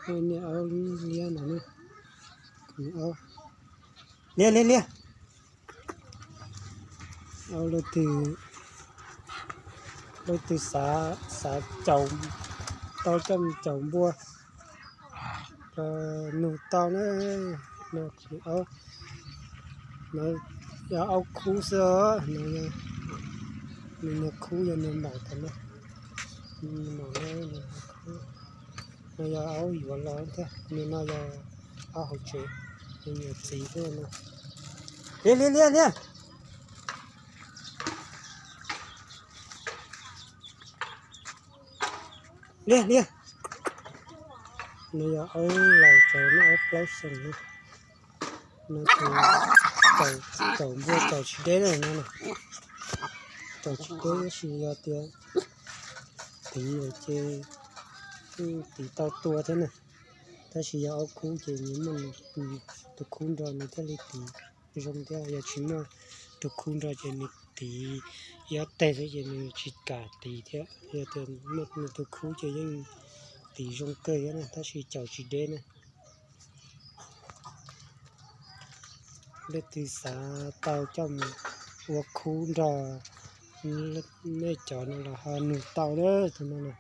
Niag aub liab no, aub liab liab liab. Aub leej twg, leej twg xav, xav caum, tau coj mus caum npua los nug tau na. No, aub, no yog aub khub xwb os. No, nws niag khub yog niag maum tas na. Maum no, no yog aub yuav los thiab, nws no yog aub hauv tsev, nws niam txiv thiab no. Liab liab liab liab. Liab liab. No yog aub laus, tseem muaj aub plaub xyoos na. No ces caum npua caum tsis deb na no. Caum tsis deb tab sis yog tias tiv lawm ces kuj tiv tau tua thiab na. Tab sis yog aub khub ces nws muaj tus khub nrog nws thiaj li tiv zoo thiab, yog tsis muaj tus khub nrog ces nws tiv ib ob teg xwb ces nws tsis kam tiv thiab. Yog tias muaj nws tus khub ces yeej tiv zoo kawg thiab na, tab sis caum tsis deb na. Leej twg xav tau coj mus ua khub nrog nej cov no los ho nug tau lawm tus no na.